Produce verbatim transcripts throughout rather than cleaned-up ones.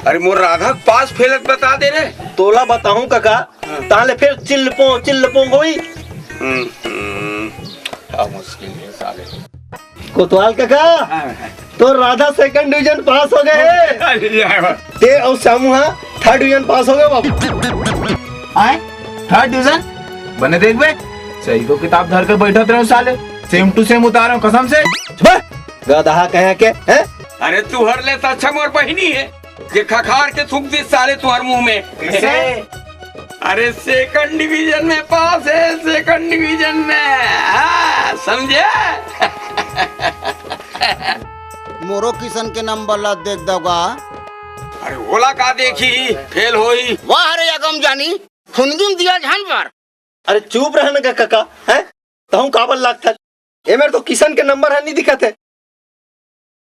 अरे मोर राधा के पास फेलत बता दे रे। तोला बताहूं कका, हाँ। ताले फिर चिल्लपो चिल्लपो होई। हम्म, हम्म। का मुश्किल है साले। कोतवाल कका, हाँ। तो राधा सेकंड डिवीजन पास हो गए। अरे यार। ते और सामू हा थर्ड डिवीजन पास हो गए बाबू। आए? Third division? बने देख बे, सही को किताब धर के बैठत रहो साले, सेम टू सेम उतारे हो कसम से। बे, गदहा कहे के, हैं? अरे तू हर ले तो अच्छा मोर बहिनी है, जे खखार के थूक दी साले तुहर मुंह में। कैसे? अरे सेकंड डिवीजन में पास है, सेकंड डिवीजन में। हाँ, समझे? मोरो किशन के नंबर ला देख दगा। अरे ओला का देखी, फेल होई। वाह रे अगम जानी, फुनगिम दिया झन पर। अरे चुप रह न गा कका, हैं? तहूं काबर लागथस? ए मेर तो किशन के नंबर ह नहीं दिखत है।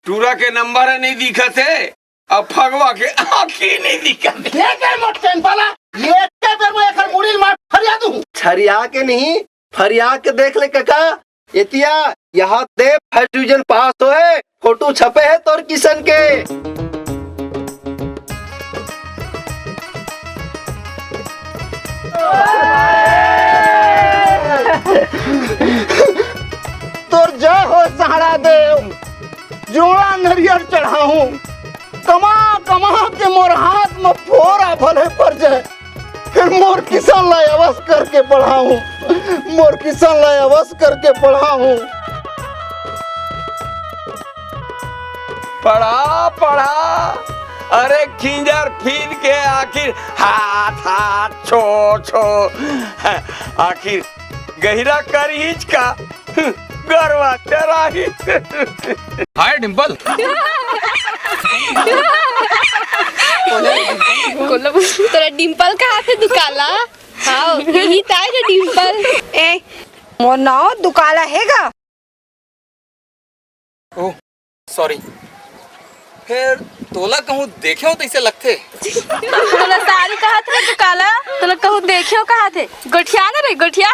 टूरा के नंबर ह नहीं दिखत है, अब फगवा के आँखी नहीं दिखत है। ये कर मोट टेम्पला, ये एके बेर में एकर मुड़ी मार फरिया दूं। छरिया के नहीं, फरिया के देख ले कका, एतिया, यहाँ ते फर्स्ट डिवीजन पास होए, फोटो छपे है तोर किशन के। तोर जय हो सहारा देव, जोड़ा नरियर चढ़ाहूं, कमा कमा के मोर हाथ में फोरा भले पड़ जाए, फिर मोर किसान ला अवस करके पढ़ाहूं, मोर किसान ला अवस करके पढ़ाहूं। पढ़ा पढ़ा, अरे खिंजर फिर के आखिर हाथ हाथ छो छो, आखिर गहिरा करिच का गरवा चराही। हाय डिंपल। कोला बोल, तोला डिंपल कहाथे दुकाला? हाँ, यही ताय रे डिंपल। ए, मोर नाव दुकाला हे गा। ओह, सॉरी। फेर तोला कहूँ देखे हो तइसे लगथे। तोला सारी कहाथे दुकाला, तोला कहूँ देखे हो कहाथे। गोठिया ना रे, गोठिया।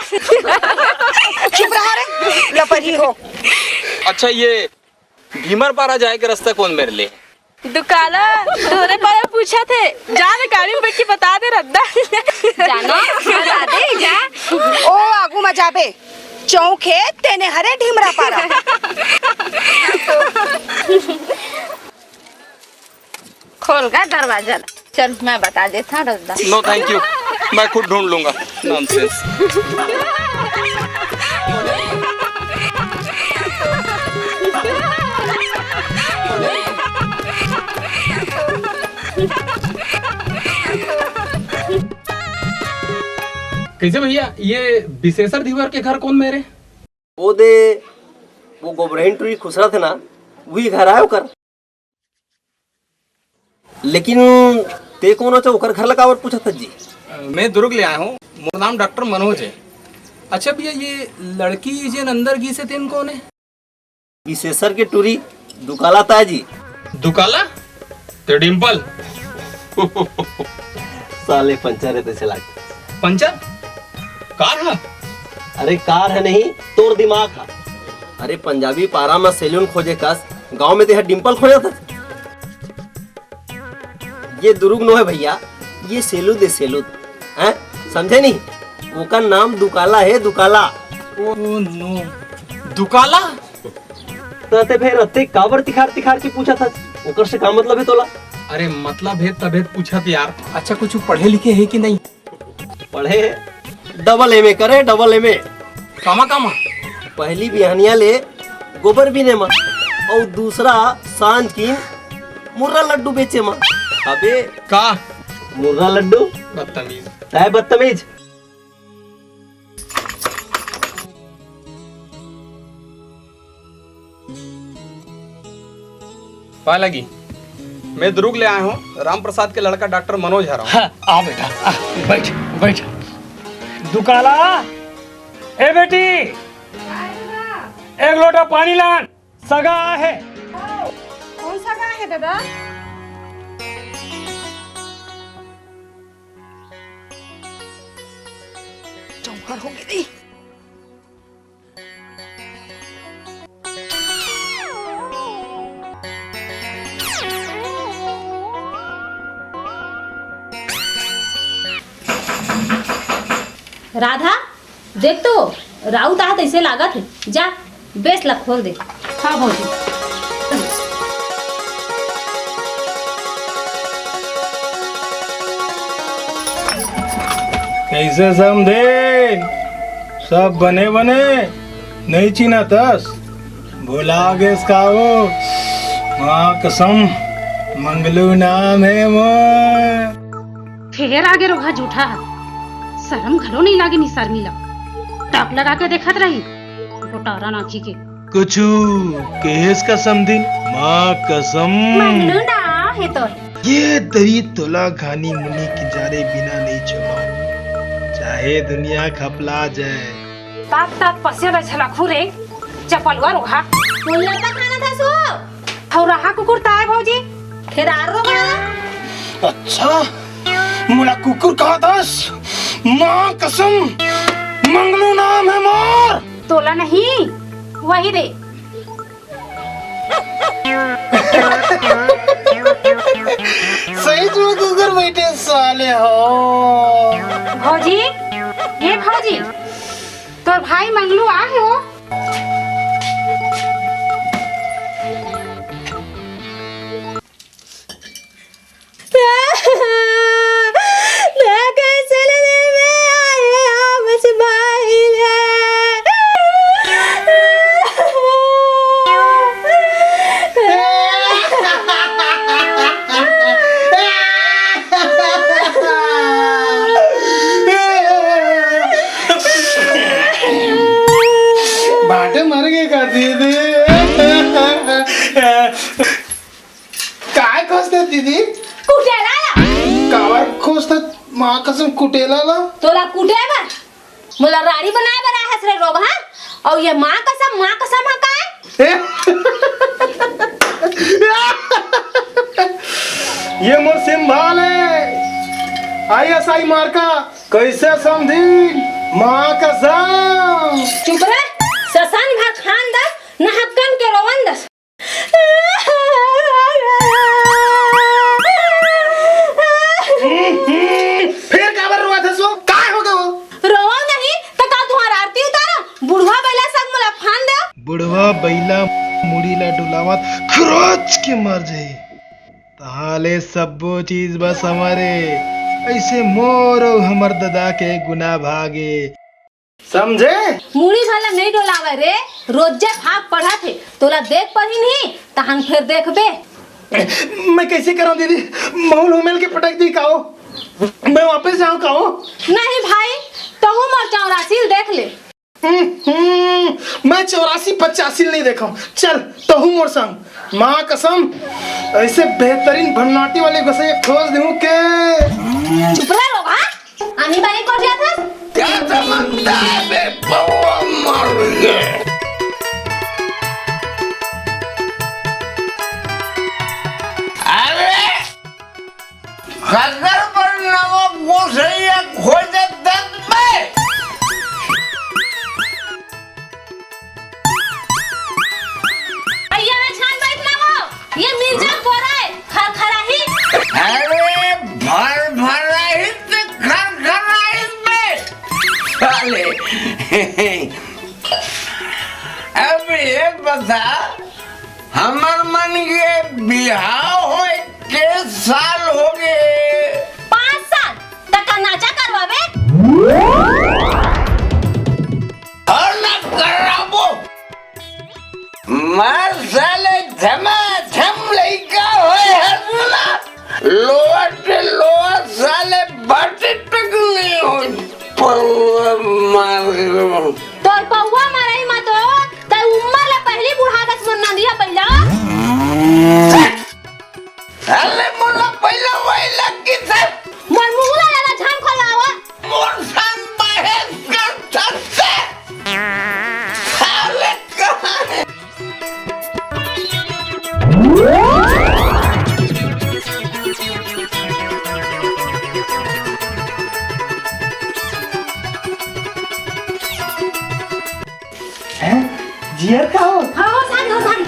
चुप रहा रे, लपरी हो। अच्छा, ये भीमर पारा जाए के रास्ता कौन मेरे ले? दुकाला, तोरे पारा पूछथे। जा रे, गाड़ी में बैठ के बता दे रद्दा। जाना, बता दे, जा। ओ, आगू में जाबे। चौक हे, तेने हरे ढिमरा पारा। खोल गा दरवाजा ला। चल, मैं बता देता रद्दा। नो, थैंक यू, मैं खुद ढूंढ लूंगा। नॉनसेंस। कैसे भैया, ये विशेषर धीवर के घर कौन मेरे? वो दे, वो गोबरहीन टुरी खुसरा थे ना, वही घर आयो कर। लेकिन ते कौन हो, ओकर घर ला काबर पूछत हस जी? अ, मैं दुर्ग ले आया हूँ, मोर नाम डॉक्टर मनोज है। अच्छा भैया, ये लड़की जेन अंदर गिस हे तेन कौन है? विशेषर के टूरी दुकाला ताय जी। दुकाला? ते डिंपल। साले पंचर है तइसे लाग। पंचर? कार ह? अरे कार ह नहीं, तोर दिमाग ह। अरे पंजाबी पारा म सैलून खोजे कस, गांव में तेहा डिंपल खोजत हस। ये दुरुग नो है भैया, ये सेलूद है, सेलूद। हैं? समझे नहीं? ओकर नाम दुकाला है, दुकाला। Oh no, दुकाला? त ते फेर अत्ते काबर तिखार तिखार के पूछत हस? ओकर से का मतलब है तोला? अरे मतलब है तभे पूछत यार। अच्छा, कुछ पढ़े लिखे है कि नहीं? पढ़े है, डबल एमए करे, डबल एमए। कामा कामा? पहली बिहनिया ले गोबर बीने मा, अउ दूसरा सांझ किन मुर्रा लड्डू बेचे मा। अबे का? मुर्रा लड्डू? बदतमीज। तय बदतमीज। पाय लगी। मैं दुरुग ले आए हूँ, राम प्रसाद के लड़का डॉक्टर मनोज हरव। हाँ, आ बेटा, आ, बैठ, बैठ। दुकाला, ए बेटी, एक लोटा पानी लान, सगा आहे। कौन सगा आहे दादा? चौपड़ हो गई। राधा, देख तो, राउत आत हे तइसे लागत हे। जा, बेस ला खोल दे। हाँ भौजी। कइसे समधिन? सब बने बने? नइ चिन्हत हस? भुला गेस का वो? माँ कसम, मंगलू नाम हे मोर। फेर आगे रोगहा जूठा ह। सरम घलो नइ लागे निसरमी ला। टक लगा के देखत रही, गोटारा नाकी के। कुछु केहेस का समधिन? माँ कसम। मंगलू नाम हे तोर। ये दरी तोला घानी मुनी किंजारे बिना नइ छोड़ंव, चाहे दुनिया खपला जाय। तात तात पसिया ला झलकहू रे, चपलुआ रोगहा। कोन लत्ता खाना था सो? हौ रहा कुकुर ताय भौजी। खेदार रोगहा। अच्छा, मोला कुकुर कहत हस? माँ कसम, मंगलू नाम हे मोर। तोला नहीं, वही दे। सही में कुकुर बइठे साले हो। भौजी, ये भौजी, तोर भाई मंगलू आ हे वो। बाटे मर गे का दीदी? काय खोजत दीदी? कुटेला ला। काबर खोजत? माँ कसम कुटेला ला? तोला कुटे बर, मोला राड़ी बनाए बर आए हस रे रोगहा। अउ ये माँ कसम, माँ कसम ह काय? ये मोर सिंभाल हे, आईएसआई मार्का। कइसे समधिन? माँ कसम। चुप रह, ससन भर खान दस, नहकन के रोवन दस। फेर काबर रोवत हस वो? काय हो गे वो? रोवव नहीं, त का तुँहर आरती उतारव? बुढ़वा बइला संग मोला फान देव। बुढ़वा बइला मुड़ी ला डुलावत खरोच के मर जाही। तहां ले सब्बो चीज बस हमर ए। अइसे मोर अउ हमर ददा के गुना भागे। समझे? मुड़ी भर ला नइ डोलावय रे, रोजे भाग पढ़त हे, तोला देख पढ़ी नहीं, तहन फेर देखबे। मैं कइसे करंव दीदी? महूं ल हुमेल के पटक दिही का वो? मैं वापस जांव का वो? नहीं भाई, तहूं मोर चौरासी ल देख ले। हम्म, हम्म, मैं चौरासी पचासी ल नइ देखंव। चल, तहूं मोर संग। माँ कसम, अइसे बेहतरीन भन्नाटी वाले गोसइया खोज देहूं के। चुप रह रोगहा। आनी बानी कोठियाथस? क्या समझता है बे पौवा मर गए? अरे, ककर बर नवा गोसइया खोजत हस बे? अइया में झन बइठ ना वो, ये मिर्जा कोरा हे, खरखराही। अरे, भरभराही ते खरखराही बे। साले। अब ये बता, हमर मन के बिहाव होय के साल होगे? पाँच साल। त का नाचा करवाबे? अउ ना कराबो। मार साले झमाझम लइका होय हस ना। लोअर ते लोअर साले बाटे तक नइ होय। पौवा मार। तोर पौवा मारई म तो तैं उम्मर ला पहिली बुढ़ा दस मोर नंदिया बइला। अरे मोला पहिला वही लग गई था। मोर मुंह ला ज्यादा झन खोलवावा। मोर संग बहस कर सकते। साले कहाँ है? हैं? जियर का हो? हाँ, हो, सारी, हो, सारी।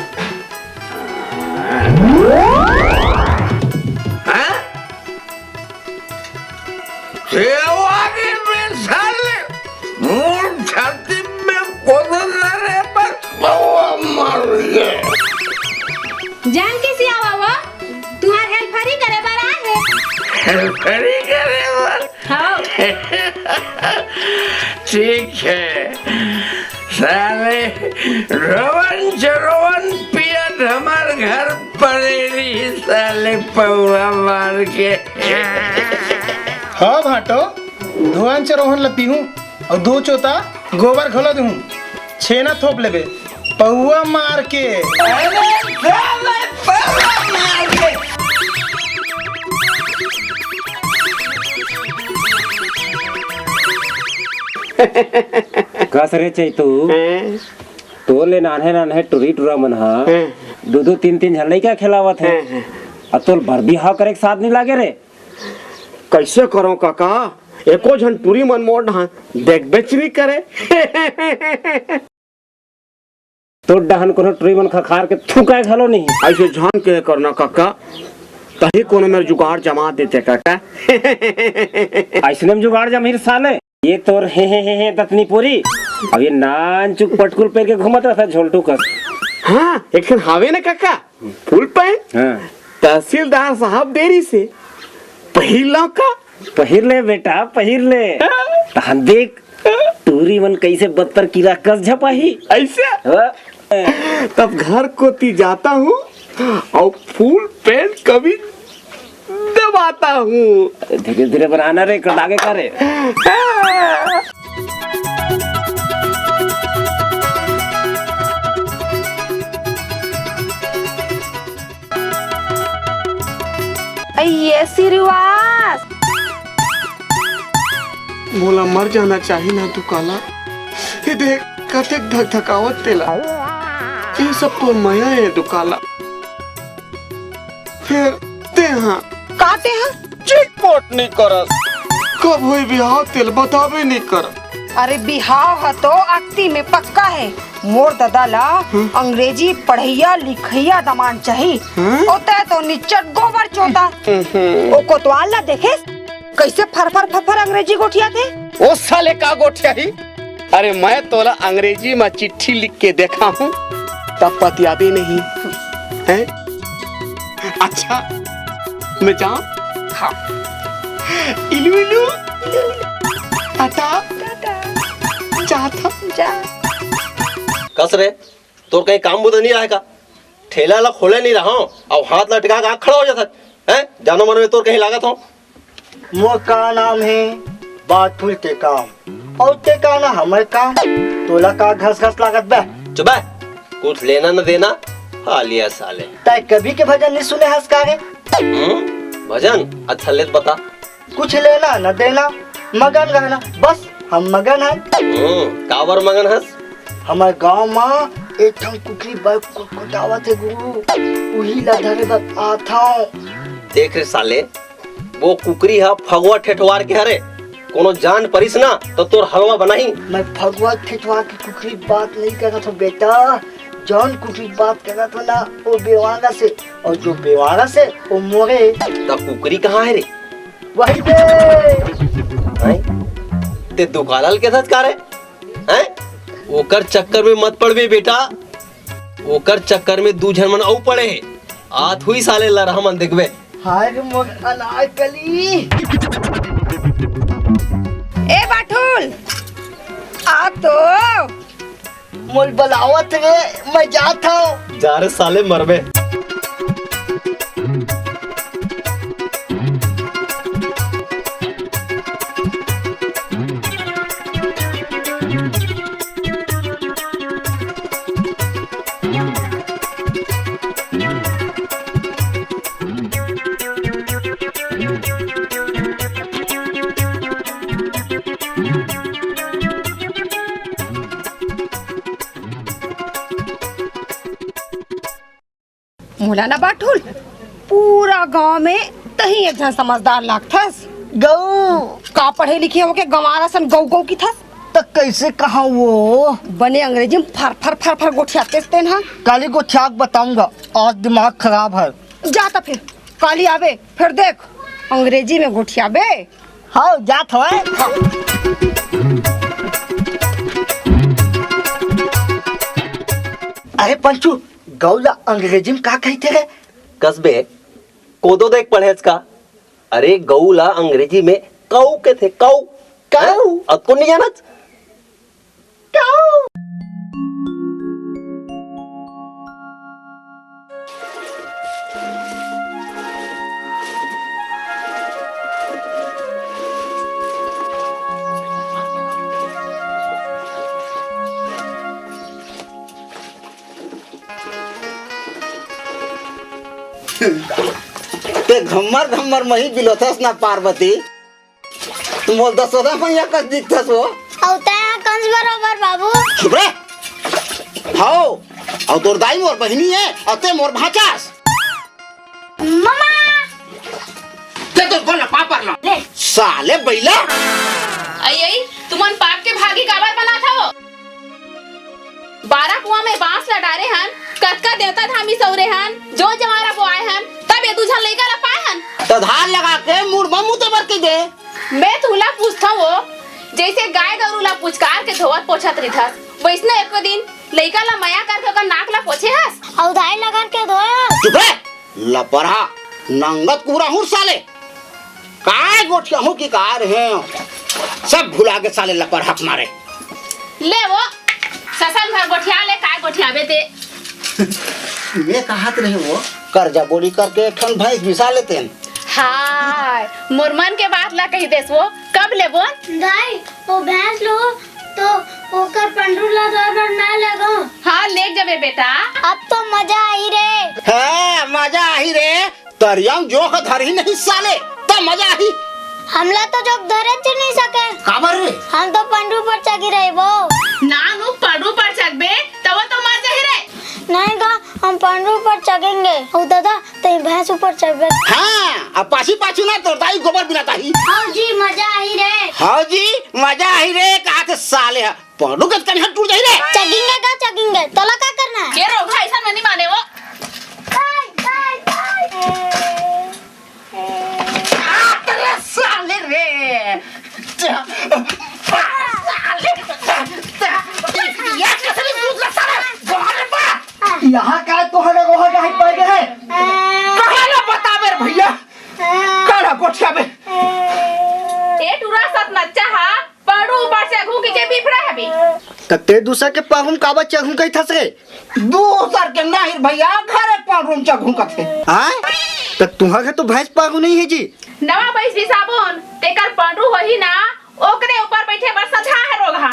हाँ? सेवा के मिसाल जान के सियावा वो, तुहार हेल्परी करे बर आए हे। हेल्परी करे बर? हाँ। ठीक है, साले रोवन चरोवन पियत हमर घर पड़े रही, साले पौवा मार के। हाँ भाटो, धोवन चरोहन ल पीहूं अउ दू चोता गोबर घलो दूहूं। छेना थोप लेबे पौवा मार के। अरे साले, पौवा मार के। कस रे चैतू, हैं? तोर ले नान्हे नान्हे टुरी टुरा मन ह हैं? दू दू तीन तीन झन लइका खेलावत हे। हैं, हैं। अउ तोर बर बिहाव करे के साथ नइ लागे रे। कइसे करंव कका, एको झन टुरी मन मोर डहन देखबेच नइ करे। तोर डहन कोनो टुरी मन खखार के थूकय घलो नहीं। अइसे झन के करना कका, तहीं कोनो मेर जुगाड़ जमा देते कका। अइसने म जुगाड़ जमही रे साले। ये तोर हे हे हे हे दतनी पूरी, अउ ये नानचुक पटकुल पहिर के घूमत रहिथे झोलटू कस। हाँ, एक ठन हावे ना कका, फुल पैंट। हाँ। तहसीलदार साहब दे रिहिसे, पहिर लंव का। पहिर ले बेटा, पहिर ले। हाँ। तहन देख, टूरी मन कइसे बत्तर कीरा कस झपाही। अइसे? हाँ। तब घर कोती जाता हूँ अउ फुल पैंट कमीज दबाता हूँ। धीरे धीरे बनाना रे, कटागे का रे। अइये सिरवास। मोला मर जाना चाही ना दुकाला। ये देख कतेक धकधकावत तेला। ये सब तो मया हे दुकाला। फेर तेहा का तेहा? चिटपोट नइ करस। कब होई बिहाव तेला बताबे नइ कर। अरे बिहाव ह तो अक्ती में पक्का हे। मोर ददा ला हम्म। अंग्रेजी पढ़इया लिखइया दमांद चाही। हम्म। ओ तैं तो निच्चट गोबर चोता। हम्म। ओ कोतवाल ला देखेस, कइसे फरफर फरफर अंग्रेजी गोठियाथे। ओ साले का गोठियाही? अरे मैं तोला अंग्रेजी म चिट्ठी लिख के देखाहूँ, तब पतियाबे नहीं। हैं? अच्छा, मैं जाऊँ? हाँ। इलू इलू। टाटा। टाटा। जात हँव। जा। कस रे, तोर कहीं काम बुता नइ रहय का? ठेला ला खोले नइ रहंव, अउ हाथ लटका के आ खड़ा हो जाथस। हैं? जानो मानो में तोर कहीं लागत हंव। मोर का नाम हे? बाथरूम के काम। अउ ते का ना हमर काम? तोला का घस घस लागत बे? चुप बे। कुछ लेना न देना, हालिया साले। तैं कभी के भजन नइ सुने हस का रे? हम्म? भजन? अच्छा ले त बता। कुछ लेना न देना, मगन रहना, बस हम मगन हन। हम्म, काबर मगन हस? हमर गांव म एक ठन कुकरी बर कुटकुटावत हे गुरु, उही ला धरे बर आथंव। देख रे साले, वो कुकरी ह फगुआ ठेठवार के हरे, कोनो जान परिस ना त तोर हलवा बनाही। मैं फगुआ ठेठवार के कुकरी बात नइ करत हंव बेटा, जौन कुकरी बात करत हंव ना, वो बेवारस हे, अउ जो बेवारस हे, वो मोरे। त कुकरी कहाँ हे रे? वही दे। हैं? ते दुकाला ल कथस का रे? हैं? ओकर चक्कर में मत पड़बे बेटा, ओकर चक्कर में दू झन मन अउ पड़े हे। आत होही साले लरहा मन देखबे। हाय रे मोर अनारकली। ए बाठुल, आ तो। मोला बलावत रे, मैं जात हंव। जा रे साले, मरबे। मोला ना बाठुल, पूरा गांव में तहीं एक झन समझदार लागथस। गऊ। का पढ़े लिखे होके गंवारा सन गऊ गऊ किथस? त कइसे कहा वो? बने अंग्रेजी में फर फर फर फर गोठियातेस तेन हा। काली गोठिया के बताऊंगा, आज दिमाग खराब है। जा त फिर, काली आबे, फिर देख, अंग्रेजी में गोठियाबे। हाँ, जात हवय। अरे पंचू, गऊ ला अंग्रेजी में का कहिथे रे? कस बे, कोदो देख पढ़ेस का? अरे, गऊ ला अंग्रेजी में कऊ कथे, कऊ। कऊ? अतको नहीं जानत? कऊ। ते घम्मर घम्मर मही बिलोथस ना पार्वती, मोल दसोदा मैया कस दिखथस वो। अउ तैं ह कंस बरोबर बाबू। चुप रे। हव, अउ तोर दाई मोर बहिनी हे, अउ तैं मोर भांचास। ममा! ते तो बोल ना, पापड़ ला। ले। साले बैला। अई, अई, तुमन पाप के भागी काबर बनात हव? बारह कुआं में बांस ला डारे हन, कतका देवता धामी सौरे हन, जो जवारा बोआए हन, तब ये दू झन लइका ला पाए हन। त धार लगा के मुड़ म मुते बर के दे। मैं तुला पूछथंव वो, जइसे गाय गरू ला पुचकार के धोवत पोछत रिथस, वइसने एको दिन लइका ला मया करके ओकर नाक ला पोछे हस? अउ धाई लगन के धोए हस? चुप रे, लपरहा, नंगत कुबरा हुर साले। काय गोठियाहूं कि काय रहेंव, सब भुला गे साले लपरहा के मारे। ले वो, ससन भर गोठिया ले, काय गोठियाबे ते। मैं कहत रहेंव वो, करजा बोली करके एक ठन भैंस बिसा लेतेन। हाय, मोर मन के बात ला कहि देस वो, कब लेबोन? दाई, वो भैंस लो तो ओकर पंडरू ला धोए बर मैं लेगों। हाँ, लेग जबे बेटा। अब तो मजा आही रे। हाँ, मजा आही रे। तरिया म जोंक धरही नहीं साले, त मजा आही। हमला तो जोंक धरेच नहीं सके। काबर रे? हम तो पंडरू पर चघी रहिबो। नानू, पंडरू पर चघबे, त वो तो मर जाही रे। नहीं गा, हम पंडरू पर चघेंगे। अउ दादा, तैं भैंस ऊपर चढ़बे। हाँ, अब पाछी पाछू ना तोर दाई गोबर बिनात आही। हव जी, मजा आही रे। हव जी, मजा आही रे, कहाथे साले ह। पंडरू के कनिहा टूट जाही रे। चघेंगे गा, चघेंगे। तोला का करना हे? ये रोगहा अइसन में नहीं माने वो। आ, तेरे साले रे। साले। ये कैसे नहीं दूध ला साले? बाहर बा। इहाँ का तोहर गोहा गाही पड़ गे हे? कहाँ ला बताबे रे भैया? काला गोठिया में। ए टूरा सतनच्चा हा, पंडरू ऊपर चघूं कहिके बिफरा हबे। त तैं दूसर के पंडरू म काबर चघूं कहिथस रे? दूसर के नहीं भैया, घरे पंडरू म चघूं कथे। आय? त तुंहर घर तो भैंस पंडरू नहीं हे जी। नवा भैंस बिसाबोन, तेकर पंडरू होही ना, ओकरे ऊपर बइठे बर सधा हे रोगहा।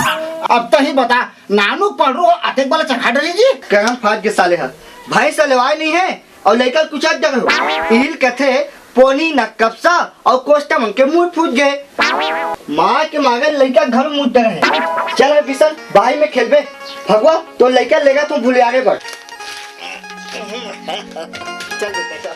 अब तहीं बता, नानू पंडरू अतेक बला चघा डरी जी? करम फाट गे साले ह। भैंस लेवाय नहीं हे अउ लइका कुचक डरे हो। इही ल कथे पोनी न कपसा अउ कोस्टा मन के मुंह फूट गे। मार के मारे लइका घर मुंह डरे हे। चल रे बिसन, बाही में खेलबे। भगवा, तोर लइका लेगथंव भुलियारे बर। चल बेटा, चल।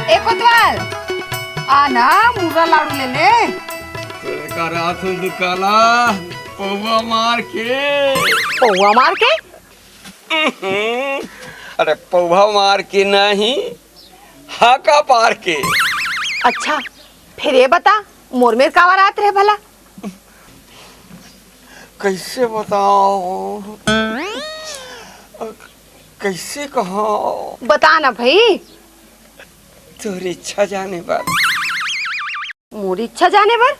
ए कोतवाल, आ ना, मुर्रा लाडू ले ले। करा तू दुकाला, पौवा मार के। पौवा मार के? अरे, पौवा मार के नहीं, हाका पार के। अच्छा, फेर ये बता, मोर मेर काबर आत रहे भला? कइसे बतावंव? कइसे कहंव? बता ना भई। तोर इच्छा जाने बर। मोर इच्छा जाने बर?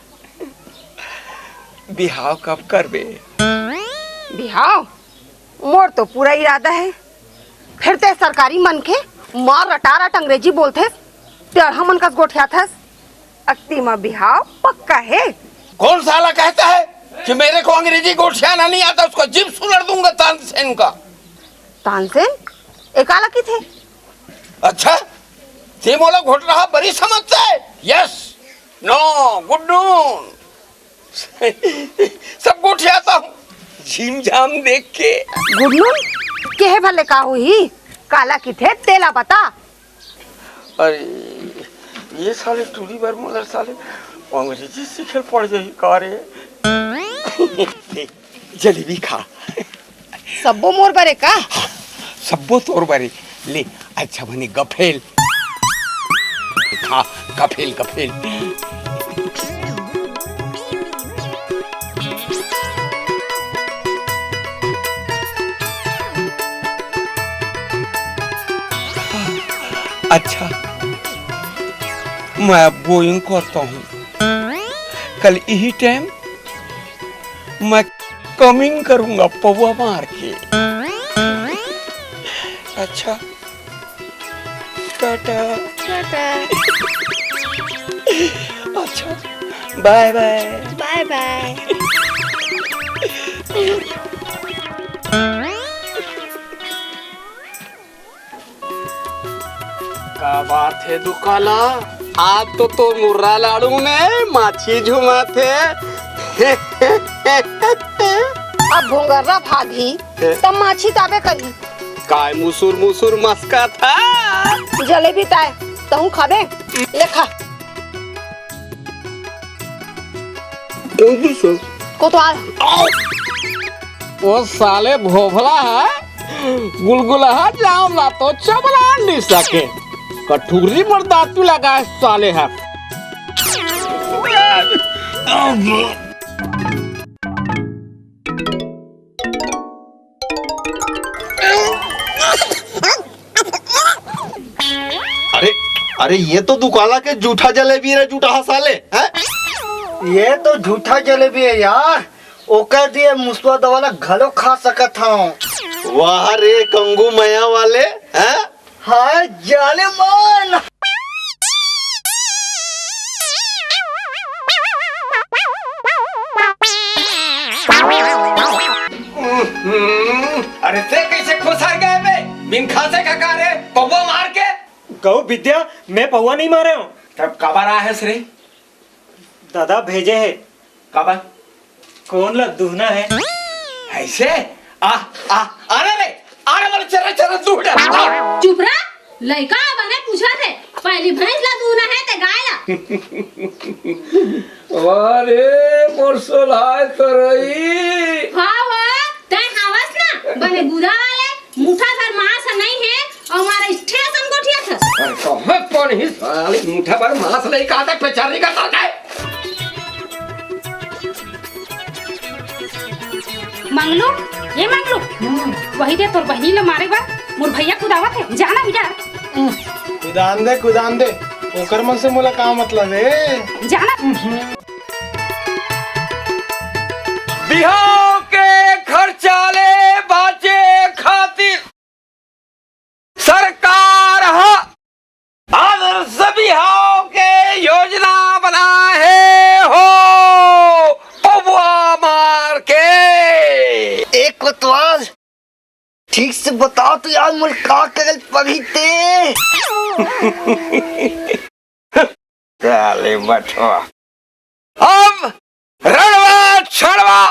बिहाव कब करबे? बिहाव? मोर तो पूरा इरादा हे। फेर तैं सरकारी मनखे, मार रटारट अंग्रेजी बोलथस, टेढ़ा मन कस गोठियाथस। अक्ती म बिहाव पक्का हे। कौन साला कहता है कि मेरे को अंग्रेजी गोठियाना नहीं आता, उसको जीभ सुलड़ दूंगा तानसेन का। तानसेन? ए काला किथे? अच्छा, तैं मोला घोटरहा बरी समझता है? Yes, no, good noon। सब गोठियाथंव, झीम झाम देख के। Good noon? केहे भले का होही? काला किथे तेला बता। अरे, ये साले टूरी बर मोला साले अंग्रेजी सीखे ल पड़ जाही का रे? जलेबी खा। सब्बो मोर बरे का? सब्बो तोर बरे। ले, अच्छा बने गफेल। हाँ, गफेल, गफेल। अच्छा, मैं अब गोइंग करता हूँ। कल यही टाइम मैं कमिंग करूंगा पौवा मार के। अच्छा, टाटा। टाटा। अच्छा, बाय बाय। बाय बाय। का बात हे दुकाला? आज तो तोर मुर्रा लाड़ू में माछी झुमाथे। अब भोंगर्रा भागही, त माछी ताबे करही। काय मुसुर मुसुर मस्काथा? जलेबी ताय, तहूँ खाबे? ले खा। कोतवाल। ओ साले भोभला ह, गुलगुलहा जाम ला तो चबला नइ सके। कठुरी मर दातू लगाय साले ह। अरे, अरे, ये तो दुकाला के जूठा जलेबी रे, जूठा साले, हैं? ये तो झूठा जलेबी हे यार, ओकर दिए मुसवा दवा ला घलो खा सकत हंव। वाह रे कंगू मया वाले, हैं? हाय जाने मन। अरे ते कइसे खुसर गे बे? बिन खासे का का रे? पौवा मार के? कहूँ विद्या, मैं पौवा नइ मारे हंव। तब काबर आए हस रे? दादा भेजे हे। काबर? कोन ला दुहना हे? अइसे? आ, आ, अरे रे, अरे बोले चरा, चरा, दुह डर। चुप रह, लइका बने पूछत हे, पहिली भैंस ला दुहना हे ते गाय ला? अरे, मोर सोलहाय तरई। हाँ, हाँ, तैं हावस ना, बने बुरा वाले, मुठा भर मांस नइ हे, अउ हमारा इठे असन गोठियाथस। अरे, कहाँ कौन ही साली मुठा भर मांस नइ खाता, पेचारी का तरकाय। मंगलू, ए मंगलू, वही दे तोर बहिनी ल मारे बर मोर भैया कुदावत हे, जा ना बिचार। कुदान दे, कुदान दे, ओकर मन से मोला का मतलब हे? जा ना। बिहाव के खर्चा ले बाचे खातिर सरकार ह आदर्श बिहाव के योजना बनाए हे हो, पौवा मार के। ए कोतवाल, ठीक से बता तो यार, मोला का करे ल पड़ही ते? साले बठवा। अब रणवा छड़वा,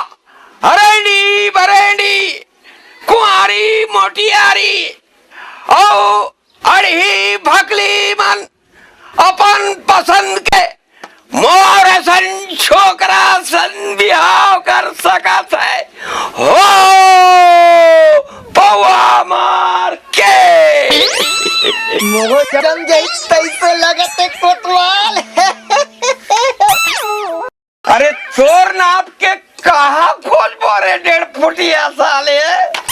हरैनी बरैनी, कुंवारी मोटियारी, अउ अड़ही भकली मन अपन पसंद के मोर असन छोकरा सन बिहाव कर सकत हे हो, पौवा मार के। मोरो जम जाई तइसे लगत हे कोतवाल। अरे तोर नाप के कहाँ खोजबो रे डेढ़ फुटिया साले?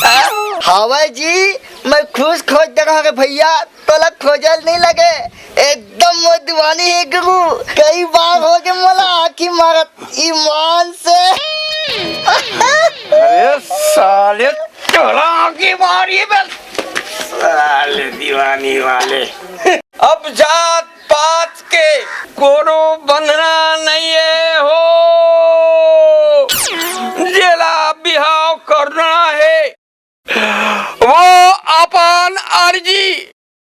हाँ? हावय जी, मैं खुश खोज देना रे भैया, तोला खोजल नइ लगे, एकदम मोर दीवानी हे गुरु। कई बार हो गे मोला आँखी मारत ईमान से। अरे साले तोला आँखी मारी बे, साले दीवानी वाले। अब जात पात के कोनो बंधना नइ हे हो, जेला बिहाव करना हे, वो अपन अर्जी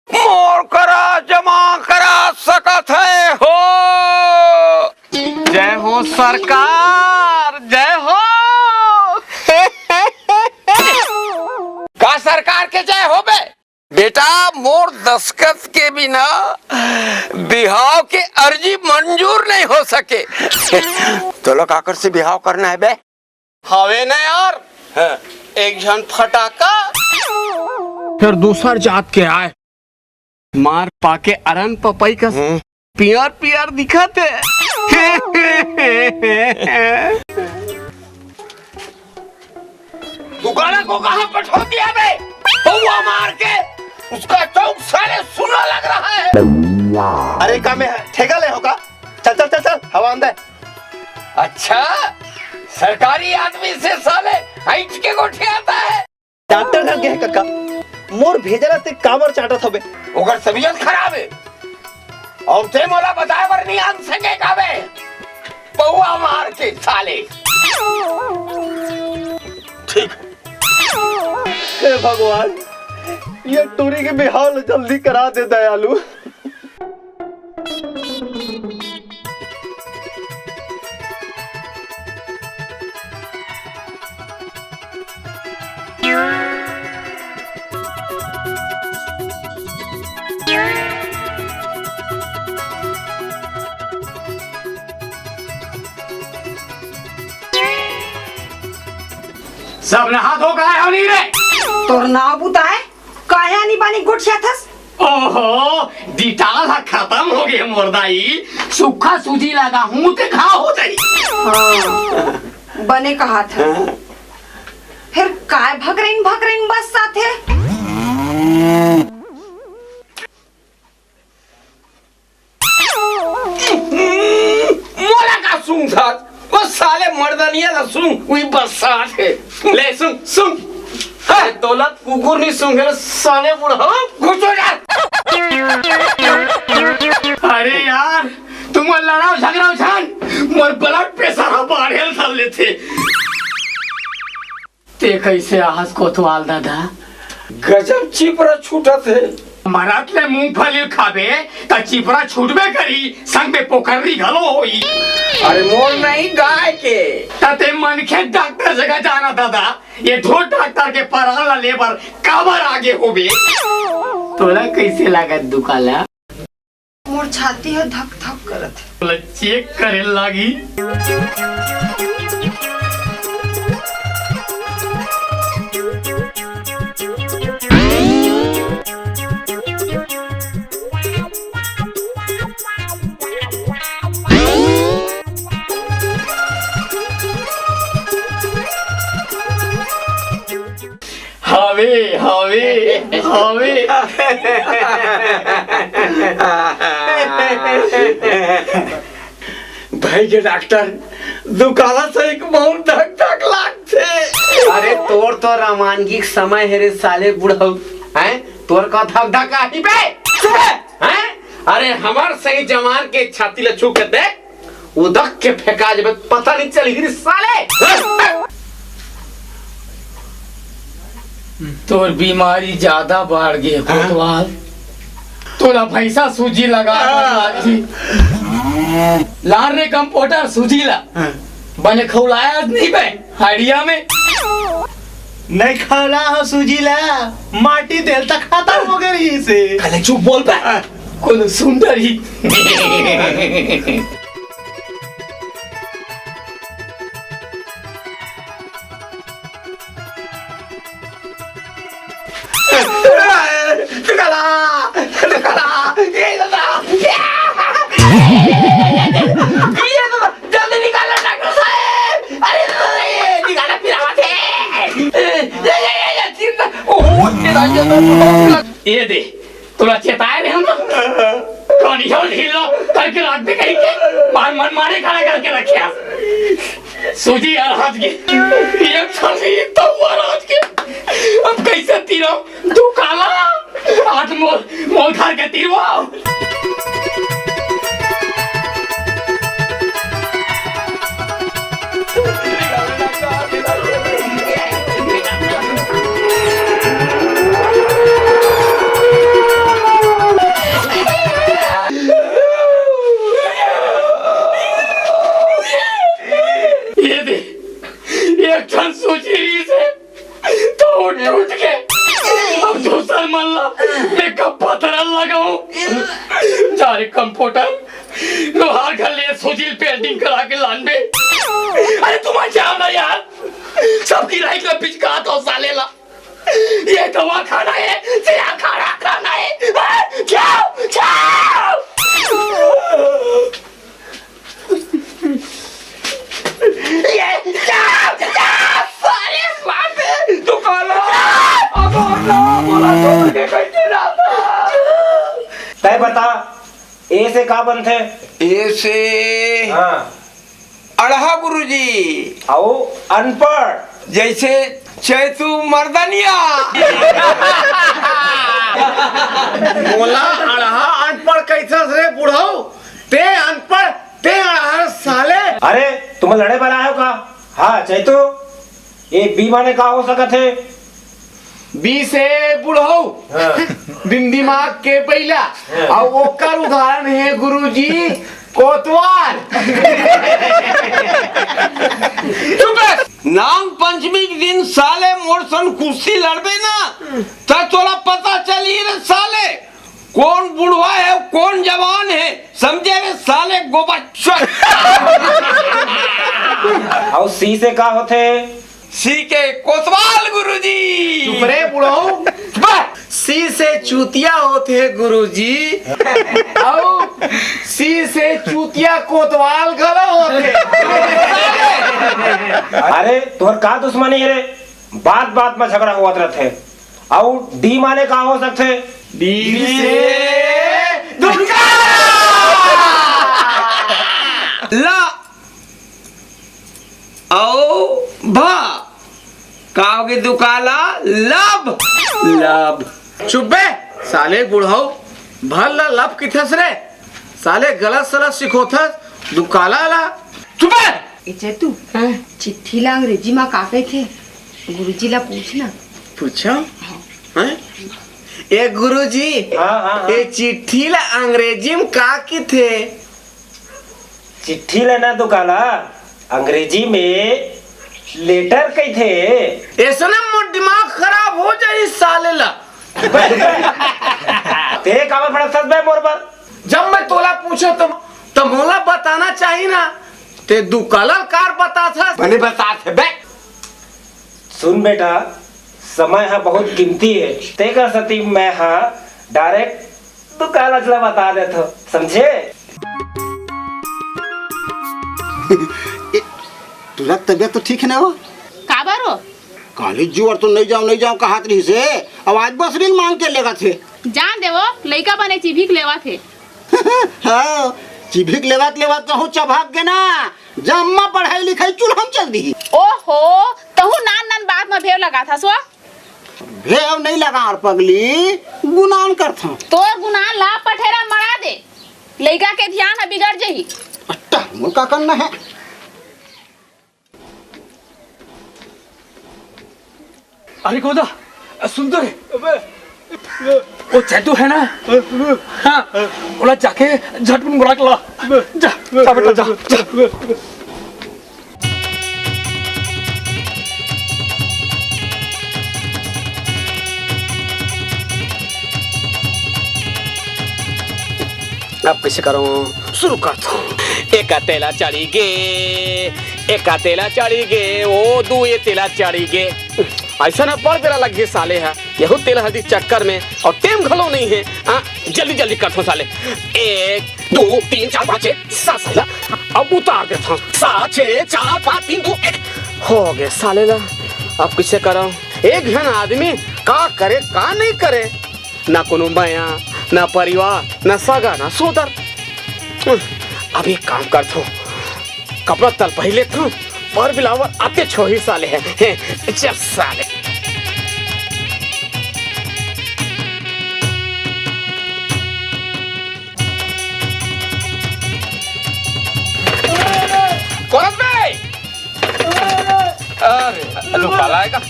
मोर करा जमा करा सकत हे हो। जय हो सरकार, जय हो। का सरकार के जय हो बे? बेटा, मोर दस्खत के बिना बिहाव के अर्जी मंजूर नइ हो सके। तोला काकर से बिहाव करना हे बे? हवे ना यार, हाँ। एक झन फटाका। फेर दूसर जात के आय, मार पाके अरन पपई कस हम्म। पियर पियर दिखत हे। दुकाना को कहाँ पठो दिया बे? पौवा मार के उसका चौक साले सुना लग रहा है। अरे का में ठेका ले हो का? चल चल चल चल, हवा अंदर। अच्छा, सरकारी आदमी से साले ऐंठ के गोठियाता है। डॉक्टर घर गे हे कका, मोर भेजला ते काबर चाटत हवे? ओकर तबीयत खराब हे अउ ते मोला बताए बर नहीं आन सके काबे? पौवा मार के साले। ठीक। हे भगवान, ये टूरी के बिहाव ल जल्दी करा दे दयालु। सब नहा धो के आए हो नहीं रे? तोर नाव बुताए, काहे आनी बानी गोठियाथस? ओहो, डिटाल ह खतम हो गे मोर दाई। सुक्खा सूजी लगाहूं ते घाव हो जाई। हाँ, बने कहाथस। हाँ। फेर काय भकरिन भकरिन बस्साथे? मोला का सूंघथस? वो साले मर्दनिया ला सूंघ, उही बस्साथे। ले सूंघ, सूंघ। हाँ। अरे तोला कुकुर नहीं सूंघे रे साले बुढ़ऊ। घुसो जा। अरे यार, तुम लड़ाओ झगड़ाओ झन, मोर blood pressure ह बाढ़े ल धर लेथे। ते कइसे आहस कोतवाल दादा? गजब चिपरा छूटत हे। मरत ले मूंगफली खाबे, त चिपरा छूटबे करही, संग में पोकर्री घलो होही। अरे मोर नहीं, गाय के। त ते मनखे डॉक्टर जगह जाना दादा, ये ढोर डॉक्टर के परान ला लेबर काबर आगे होबे? तोला कइसे लागत दुकाला? मोर छाती ह धक धक करत हे। तोला चेक करे लागी। हवे, हवे, हवे। भाई के डॉक्टर, दुकाला से एक बहुत धक धक लागथे। अरे तोर तो रवानगी के समय हे रे साले बुढ़ऊ, हैं? तोर का धक धक आही बे? हैं? अरे हमर सही जवान के छाती ल छू के देख, उदक के फेंका जबे पता नहीं चली रे साले। तोर बीमारी ज्यादा बाढ़ गे कोतवाल। तोला भैंसा सूजी लगा हाँ। लार रे कंपोटर सूजी ला। हाँ। बने खौलाया नहीं बे हड़िया में। नहीं खौला हो सूजी ला, माटी तेल तक खत्म हो गई से। कले चुप बोल बे। हाँ। कोनो सुंदर ही। निकाला, निकाला, ये दादा, ये दादा, जल्दी निकालो डॉक्टर साहब। अरे दादा, ये निकाला, पिरावत हे। ये, ये, ये, ये, चिंता, ओहो, ये दादा, ये दे, तोला चेताए रहे हम ना। कौन ही ढीला करके रख दे कहीं के, मार मन मारे खड़ा करके रखे। सूजी यार हाथ के, ये फंसी तो हुआ राज के। अब कैसे तीरो तू काला, आज मोल, मोल खा के तीरवा। ये दे, एक ठन सूजी रहिस हे, तो वो टूट के अब दूसर मन ला मैं कब पथरा लगाऊं? जा रे कंपोटर, लोहार घर ले सूजी ल पेल्टिंग करा के लानबे। अरे तुम जाओ ना यार, सबकी लाइट ला पिचका दो साले ला। ये दवाखाना है, सिरा खाना खाना है। हाँ, क्या? तय बता, ए से का बनथे? ए से हाँ। अड़हा गुरुजी। अउ अनपढ़? जैसे चैतू मर्दनिया। मोला अड़हा अनपढ़ कैसे रे बुढ़ऊ? ते अनपढ़, ते अड़हा साले। अरे, तुम लड़े बर आए हो का? हाँ, चैतू, ये बी माने का हो सकत हे? बी से बुढ़ऊ, हाँ। बिन दिमाग के बैला, हाँ। अउ ओकर उदाहरण हे गुरुजी, कोतवाल। चुप रह। नांग पंचमी के दिन साले मोर संग कुश्ती लड़बे ना, त तोला पता चलही रे साले। कौन बुढ़वा है, कौन जवान है, समझे रे साले गोबर चोद। अउ सी से का होथे? सी के कोतवाल गुरुजी। चुप रे बुढ़ऊ। बस। सी से चूतिया होथे गुरुजी। अउ सी से चूतिया कोतवाल घलो होथे। अरे तोर का दुश्मनी है रे? बात बात में झगड़ा होवत रथे। अउ डी माने का हो सकथे? डी से दुकाला। ला अउ भा का होगे दुकाला? लब। लब। चुप बे साले बुढ़ऊ, भर ला लब किथस रे? साले गलत सलत सिखोथस दुकाला ला। चुप बे। ए चेतू, हैं? चिट्ठी ला अंग्रेजी मा का कहिथे? गुरुजी ला पूछ ना। पूछो। हैं? ए गुरुजी, हाँ, हाँ, हाँ। ए चिट्ठी ला अंग्रेजी मा का किथे? चिट्ठी ला ना दुकाला, अंग्रेजी में लेटर कहिथे। ऐसने मोर दिमाग खराब हो जाही साले ला। ते काबर भड़कथस बे मोर बर? जब मैं तोला पूछों त, त मोला बताना चाही ना, ते दुकाला ला काबर बताथस? बने बताथे बे। सुन बेटा, समय ह बहुत कीमती हे, तेकर सेती मैं ह direct दुकाला ला बता देथों, समझे? ए, टूरा के तबियत तो ठीक हे ना वो? काबर वो? काली जुआर तो नइ जांव, नइ जांव कहत रहिस हे, अउ आज बस रील मांग के लेगत हे। जान दे वो, लइका बने चिभिक लेवत हे। हाँ, चिभिक लेवत लेवत कहूँ चभक गे ना, जम्मा पढ़ाई लिखाई चूल्हा म चल दिही। ओहो, तहूँ नान नान बात म भेव लगाथस वो। भेव नइ लगांव रे पगली, गुनान करथंव। तोर गुनान ला पठेरा म मड़ा दे, लइका के धियान ह बिगड़ जही। अट्टा, मोर का करना हे? अरे गोदा, सुन तो रे। अबे। वो चैतू हे ना? हाँ, ओला जाके झटकुन बुला के ला। जा, जा बेटा, जा, जा। अब कइसे करंव? शुरू करथंव। एका तेला चढ़ी गे, एका तेला चढ़ी गे, ओ दू ए तेला चढ़ी गे। अइसन बड़ बेरा लग गे साले ह, यहू तेल हल्दी चक्कर में, अउ टेम घलो नइ हे। आ, जल्दी जल्दी करथंव साले। एक, दू, तीन, चार, पाँच, छः, सात, सात ला। अब उतार देथंव। सात, छः, चार, पाँच, तीन, दू, एक। हो गे साले ला। अब कइसे करंव? एक झन आदमी का करे, का नइ करे? ना कोनो मया, ना परिवार, ना सगा, ना सोदर। अब एक काम करथंव, कपड़ा तल पहिर लेथंव, पर बिलावर आते छोही साले हे। हे, चल साले। कौन बे? अरे, तू काला हे का?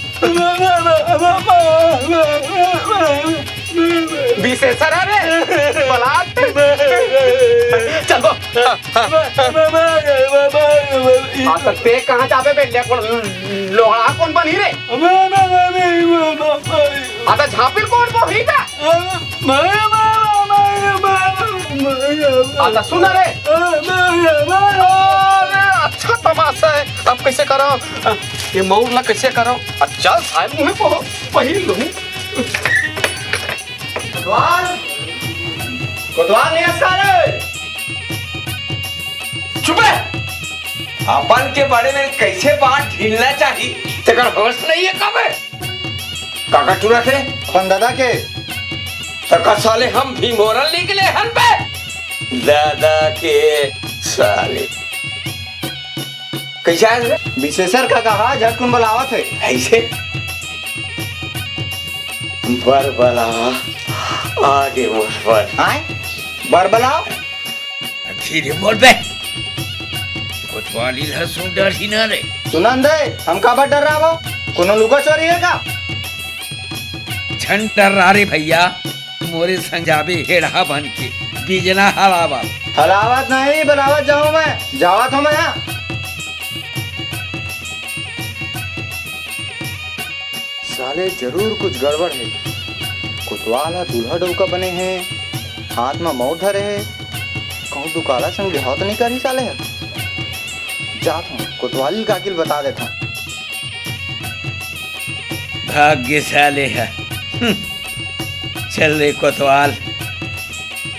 विशेषर, अरे, पलाट। चल, वो। हाँ, तो ते कहाँ जाबे बे? ले, कौन, लोहड़ा कौन बनही रे? हाँ, तो झांपिल कौन बोही बे? हाँ, तो सुन रे। अरे, अच्छा तमाशा हे। अब कइसे करंव? ये मउर ला कइसे करंव? अच्छा, साले मुँह पे पहिर लूँ। कोतवाल, कोतवाल नइ हस का रे? चुप रह। अपन के बड़े में कइसे बात ढीलना चाही, तेकर होश नइ हे का बे? काकर टूरा के? अपन ददा के। त का साले हम भी मोरल निकले हन बे? दादा के साले। कइसे आय रे? बिसेसर का कहा झटकुन बलावत हे। अइसे? बर बलावा आगे मोर बर। आय? बर बलाव? धीरे बोल बे। कोतवाली ल सुन डरही ना रे। सुनन दे, हम काबर डर्राबो? कोनो लुका चोरी हे का? झन डर्रा रे भइया, मोरे संग जाबे हेड़हा बन के, बिजना हलावत। हलावत नहीं, बलावत जाहूं मैं, जावत हों मैं हा। साले जरूर कुछ गड़बड़ हे। कोतवाल ह दूल्हा डउका बने हे, हाथ म मउर धरे हे। कहूं दुकाला संग बिहाव तो नइ करही साले ह? जात हों, कोतवाली ल काकी ल बता देत हों। भाग गे साले ह। हम्म। चल रे कोतवाल,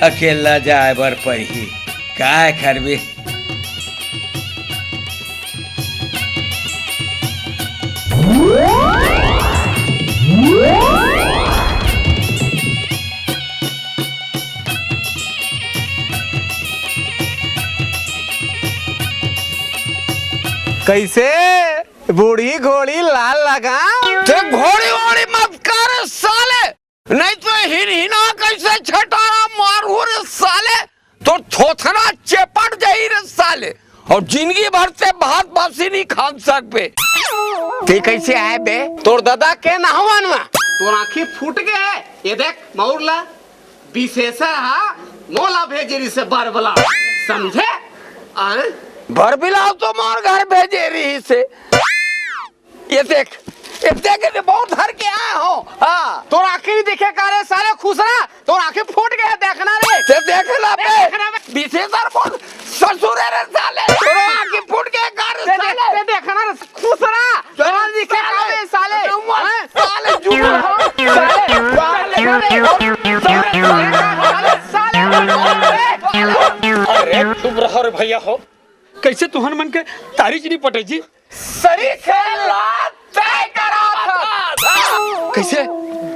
अकेल्ला जाय बर परही। काय करबे? कइसे? बूढ़ी घोड़ी लाल लगाम? ते घोड़ी वोड़ी मत कर साले, नहीं तो हिनहिना कइसे छटारा मारहूं रे साले। तोर थोथना चेपट जाही रे साले, अउ जिनगी भर ते भात बासी नइ खा सकबे। ते कइसे आय बे? तोर ददा के नहवान म। तोर आंखी फूट गे हे। ये देख मउर ला, बिसेसर हा मोला भेजे रिहिसे बर बलाव, समझे? आय? बर बलाव तो मोर घर भेजे रिहिसे। ये देख, ये देख, ये मउर धर के आय हों। हां। तोर आंखी नइ दिखे का रे साले खुसरा? तोर आंखी फूट गे हे, देखना रे। ते देखना बे। देखना बे। बिसेसर मोर ससुर हे रे साले। तोर आंखी फूट गे हे का रे ते देख-, साले? ते देखना रे खुसरा। तोर दिखे का रे साले? साले, हैं? साले, जुआ। साले, साले, साले, साले, साले। अरे, चुप रहो रे भइया हो। कइसे तुहन मन के तारीख नइ पटे जी? सरी से लात तय करा था। कइसे?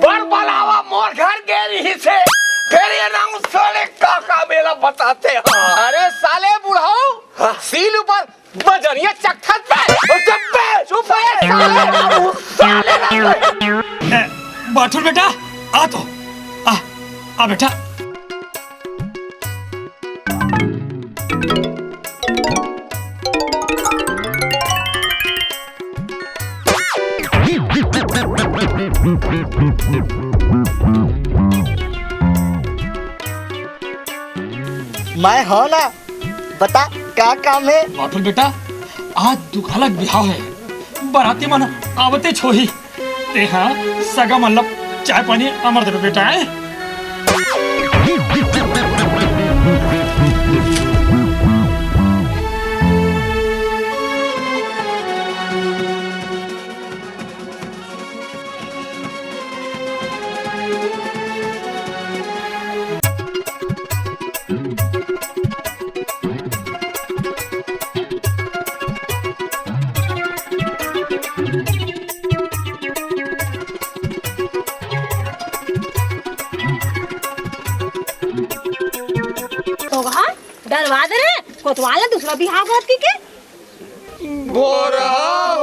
बर बलावा मोर घर गे रिहिसे, फेर ये नाम साले का का मेला बताते हैं। अरे साले बुढ़ऊ, हाँ। सील ऊपर बजरिया चक्खत पे। ओ चुप बे। चुप बे, साले, साले। ए, बाठुल बेटा, आ तो, आ, आ बेटा। मैं हव ना, बता का काम हे? बाठुल बेटा, आज दुकाला के बिहाव हे, बराती मन आवतेच होही। तेहा सगा मन ल चाय पानी अमर देबे बेटा, ए? तोहा डरवा दे रे, कोतवाल ने दूसरा बिहाव करत कहिके। भोरहा